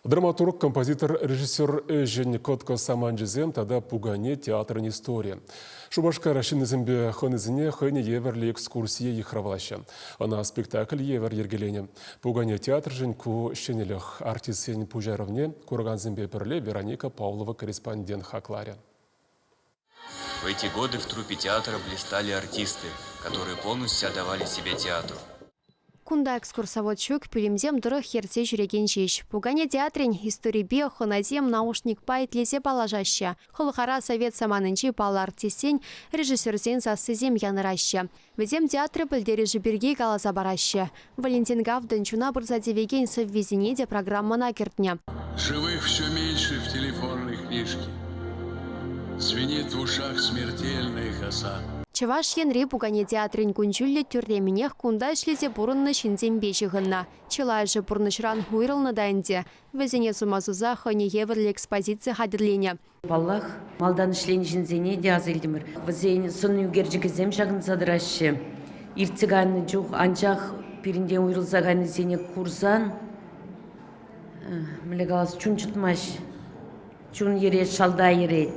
Драматург, композитор, режиссер ӗҫӗн кӑткӑс саманчӗсем тата пукане театрӗн историйӗ. Шупашкар ҫыннисемпе хӑнисене хӑйне евӗрлӗ экскурсие йыхравлаҫҫӗ. Ӑна спектакль евӗр йӗркеленӗ. Пукане театрӗшӗн ку ҫӗнӗлӗх. Артистсен пуҫарӑвне куракансемпе пӗрле Вероника Павлова корреспондент хакларӗ. В эти годы в труппе театра блистали артисты, которые полностью отдавали себя театру. Кунта экскурсовод ҫук, пӳлӗмсем тӑрӑх ертсе ҫӳрекен ҫеҫ. Пукане театрӗн историпе хӑнасем наушникпа итлесе паллашаҫҫӗ. Хӑлхара совет саманинчи паллӑ артистсен, режиссерсен сассисем янӑраҫҫӗ. Вӗсем театр пӗлтерӗшӗ пирки каласа параҫҫӗ. Валентин Гавдӑн чуна пырса тивекен сӑввисене те программӑна кӗртнӗ. Живых все меньше в телефонной книжке. Звенит в ушах смертельная коса. Чӑваш Енри пукане театрӗн кун-ҫулӗ тӳрремӗнех кунта ӗҫлесе пурӑннӑ ҫынсемпе ҫыхӑннӑ. Чылайӑшӗ пурнӑҫран уйрӑлнӑ та ӗнтӗ. Вӗсене сума суса хӑйне евӗрлӗ экспозици хатӗрленӗ. Паллах, малтан ӗҫленӗ ҫынсене те аса илтӗмӗр. Вӗсен сӑн ӳкерчӗкӗсем ҫакӑнса тӑраҫҫӗ. Иртсе кайнӑ чух анчах пирӗнтен уйрӑлса кайнисене курсан, мӗнле калас, чун чӑтмасть. Чун йӗрет, шалта йӗрет.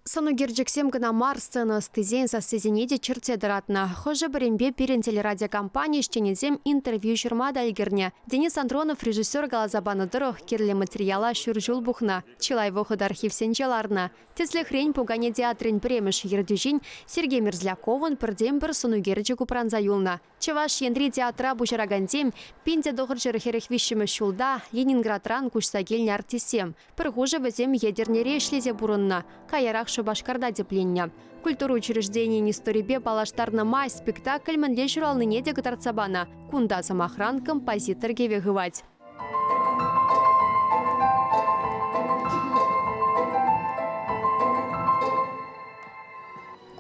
Сӑн ӳкерчӗксем кӑна мар, сцена ӑстисен сассисене те чӗртсе тӑратнӑ. Хӑшӗ-пӗринпе пирӗн телерадиокомпани ӗҫченӗсем интервью ҫырма та ӗлкӗрнӗ. Денис Андронов режиссер каласа панӑ тӑрӑх, кирлӗ материала ҫур ҫул пухнӑ. Чылай вӑхӑт архивсенче ларнӑ. Тӗслӗхрен, пукане театрӗн пӗрремӗш ертӳҫин Сергей Мерзляковӑн пӗртен-пӗр сӑнӳкерчӗк упранса юлнӑ. Чӑваш Енри театра пуҫаракансем 1943 ҫулта Ленинградран куҫса килнӗ артистсем. Пӗр хушӑ вӗсем Етӗрнере ӗҫлесе пурӑннӑ, каярах Шупашкарта тӗпленнӗ. Культура учрежденийӗн историпе паллаштарнӑ май спектакль мӗнле ҫуралнине те кӑтартса панӑ. Кунта, сӑмахран, композитор кӗвӗ хывать.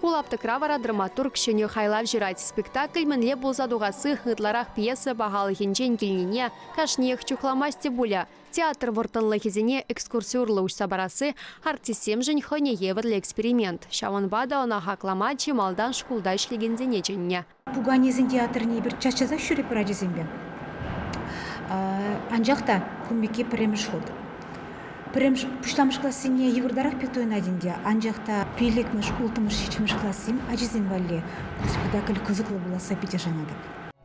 Ку лаптӑкра вара драматург ҫӗнӗ хайлав ҫырать. Спектакль мӗнле пулса тухасси ытларах пьеса пахалӑхӗнчен килнине кашниех чухламасть те пулӗ. Театр вӑрттӑнлӑхӗсене экскурси урлӑ уҫса парасси артистсемшӗн хӑйне евӗрлӗ эксперимент. Ҫавӑнпа та ӑна хаклама чи малтан шкулта ӗҫлекенсене чӗннӗ. Пуканесен театрне эпир час-часах ҫӳретпӗр ачасемпе. Анчах та кун пекки пӗрремӗш хут. Пӗрремӗш пуҫламӑш классене йывӑртарах пек туйӑнать ӗнтӗ, анчах та пиллӗкмӗш, улттӑмӗш, ҫиччӗмӗш классем ачасем валли ку спектакль кӑсӑклӑ пуласса питӗ шанатӑп.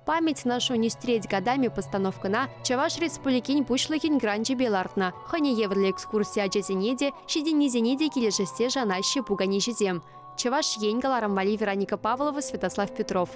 «Память нашу не стереть годами» постановкӑна Чӑваш Республикин Пуҫлӑхӗн гранчӗпе лартнӑ. Хӑйне евӗрлӗ экскурси ачасене те, ҫитӗннисене те килӗшессе шанаҫҫӗ пуканеҫӗсем. Чӑваш Ен кӑларӑм валли Вероника Павлова, Святослав Петров.